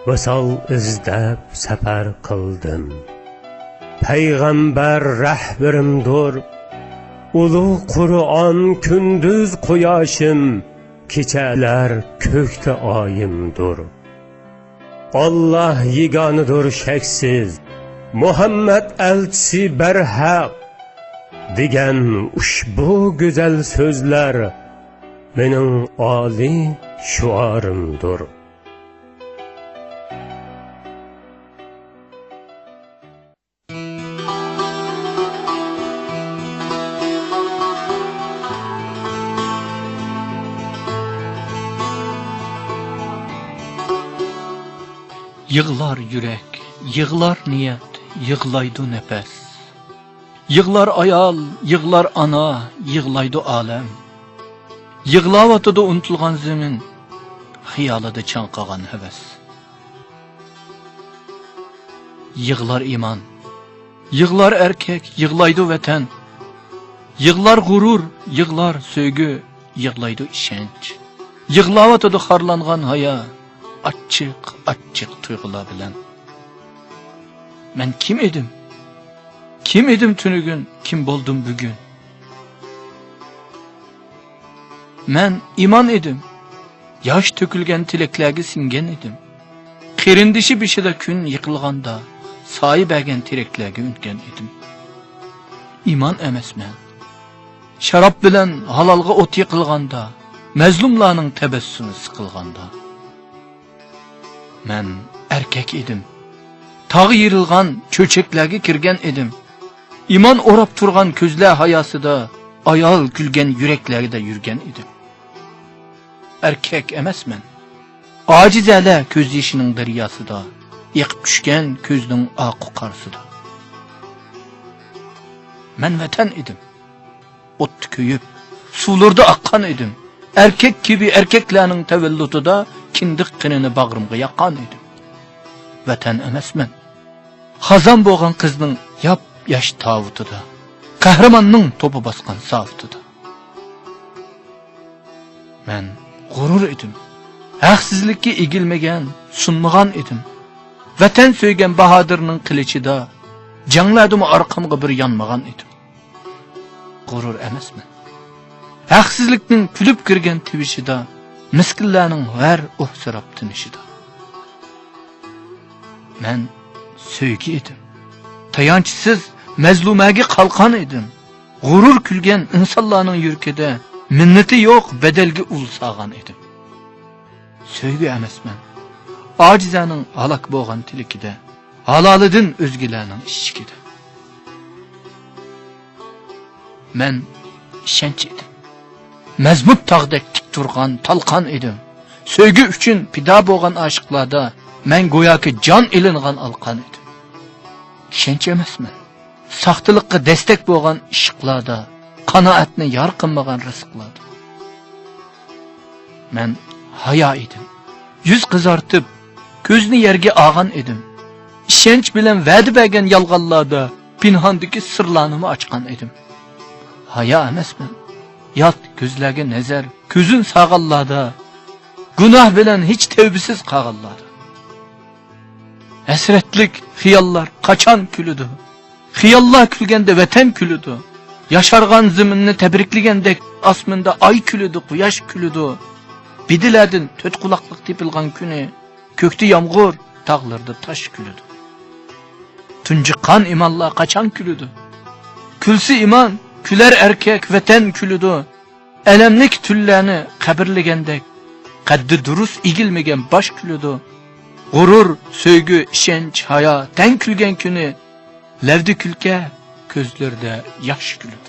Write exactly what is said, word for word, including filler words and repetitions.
ۋىسال ئىزدەپ سەپەر قىلدىم. پەيغەمبەر رەھبىرىمدۇر. ئۇلۇغ قۇرئان كۈندۈز قۇياشىم، كېچەلەر كۆكتە ئايىمدۇر. ئاللاھ يېگانىدۇر شەكسىز، مۇھەممەد ئەلچىسى بەرھەق، دېگەن ئۇشبۇ گۈزەل سۆزلەر مېنىڭ ئالىي شوئارىمدۇر. يىغلار يۈرەك، يىغلار نىيەت، يىغلايدۇ نەپەس. يىغلار ئايال، يىغلار ئانا، يىغلايدۇ ئالەم. يىغلاۋاتىدۇ ئۇنتۇلغان زېمىن، خىيالىدا چاڭقىغان ھەۋەس. يىغلار ئىمان، يىغلار ئەركەك، يىغلايدۇ ۋەتەن. يىغلار غۇرۇر، يىغلار سۆيگۈ، يىغلايدۇ ئىشەنچ. يىغلاۋاتىدۇ خارلانغان ھايا، ئاچچىق، ئاچچىق تۇيغۇلار بىلەن. مەن كىم ئىدىم؟ كىم ئىدىم تۈنۈگۈن، كىم بولدۇم بۈگۈن؟ مەن ئىمان ئىدىم. ياش تۆكۈلگەن تىلەكلەرگە سىڭگەن ئىدىم. قېرىندىشى بېشىدا كۈن يىقىلغاندا، سايە بەرگەن تېرەكلەرگە ئۈنگەن ئىدىم. ئىمان ئەمەسمەن. شاراب بىلەن ھالالغا ئوت يېقىلغاندا، مەزلۇملارنىڭ تەبەسسۇمى سىقىلغاندا. مەن ئەركەك ئىدىم. تاغ يېرىلغان چۆچەكلەرگە كىرگەن ئىدىم. ئىمان ئوراپ تۇرغان كۆزلەر ھاياسىدا، ئايال كۈلگەن يۈرەكلەردە يۈرگەن ئىدىم. ئەركەك ئەمەسمەن. ئاجىزەلەر كۆز يېشىنىڭ دەرياسىدا، ئېقىپ چۈشكەن كۆزنىڭ ئاقۇ قارىسىدا. مەن ۋەتەن ئىدىم. ئوتتا كۆيۈپ، سۇلىرىدا ئاققان ئىدىم. ئەركەك كىبى ئەركەكلەرنىڭ تەۋەللۇتىدا كىندىك قېنىنى باغرىمغا ياققان ئىدىم. ۋەتەن ئەمەسمەن. خازان بولغان قىزنىڭ ياپياش تاۋۇتىدا، قەھرىماننىڭ توپا باسقان ساۋۇتىدا. مەن غۇرۇر ئىدىم. ھەقسىزلىككە ئېگىلمىگەن، سۇنمىغان ئىدىم. ۋەتەن سۆيگەن باھادىرنىڭ قىلىچىدا، جەڭلەردىمۇ ئارقامغا بىر يانمىغان ئىدىم. غۇرۇر ئەمەسمەن. ھەقسىزلىكنىڭ كۈلۈپ كىرگەن تىۋىشىدا، مىسكىنلەرنىڭ ھەر ئۇھسىراپ تىنىشىدا. مەن سۆيگۈ ئىدىم. تايانچسىز مەزلۇمەگە قالقان ئىدىم. غۇرۇر كۈلگەن ئىنسانلارنىڭ يۈرىكىدە، مىننىتى يوق بەدەلگە ئۇل سالغان ئىدىم. سۆيگۈ ئەمەسمەن. ئاجىزەنىڭ ھالاك بولغان تىلىكىدە، ھالالىدىن ئۆزگىلەرنىڭ ئىشىكىدە. مەن ئىشەنچ ئىدىم. مەزمۇت تاغدەك تىك تۇرغان تالقان ئىدىم. سۆيگۈ ئۈچۈن پىدا بولغان ئاشىقلاردا مەن گوياكى جان ئېلىنغان ئالقان ئىدىم. ئىشەنچ ئەمەسمەن. ساختىلىققا دەستەك بولغان ئىشقلاردا، قانائەتنى يار قىلمىغان رىزىقلاردا. مەن ھايا ئىدىم. يۈز قىزارتىپ، كۆزنى يەرگە ئالغان ئىدىم. ئىشەنچ بىلەن ۋەدە بەرگەن يالغانلاردا پىنھاندىكى سىرلارنىمۇ ئاچقان ئىدىم. ھايا ئەمەسمەن. يات كۆزلەرگە نەزەر، كۆزۈن سالغانلاردا، گۇناھ بىلەن ھېچ تەۋبىسىز قالغانلاردا. ھەسرەتلىك خىياللار قاچان كۈلىدۇ؟ خىياللار كۈلگەندە ۋەتەن كۈلىدۇ. ياشارغان زېمىننى تەبرىكلىگەندەك ئاسمىندا ئاي كۈلىدۇ، قۇياش كۈلىدۇ. بېدىلەردىن تۆت قۇلاقلىق تېپىلغان كۈنى، كۆكتە يامغۇر، تاغلىرىدا تاش كۈلىدۇ. تۇنجۇققان ئىمانلار قاچان كۈلىدۇ؟ كۈلسە ئىمان، كۈلەر ئەركەك، ۋەتەن كۈلىدۇ. ئەلەملىك تۈنلەرنى قەبرىلىگەندەك، قەددى دۇرۇس ئېگىلمىگەن باش كۈلىدۇ. غۇرۇر، سۆيگۈ، ئىشەنچ، ھايا تەڭ كۈلگەن كۈنى، لەۋدە كۈلكە، كۆزلىرىدە ياش كۈلىدۇ.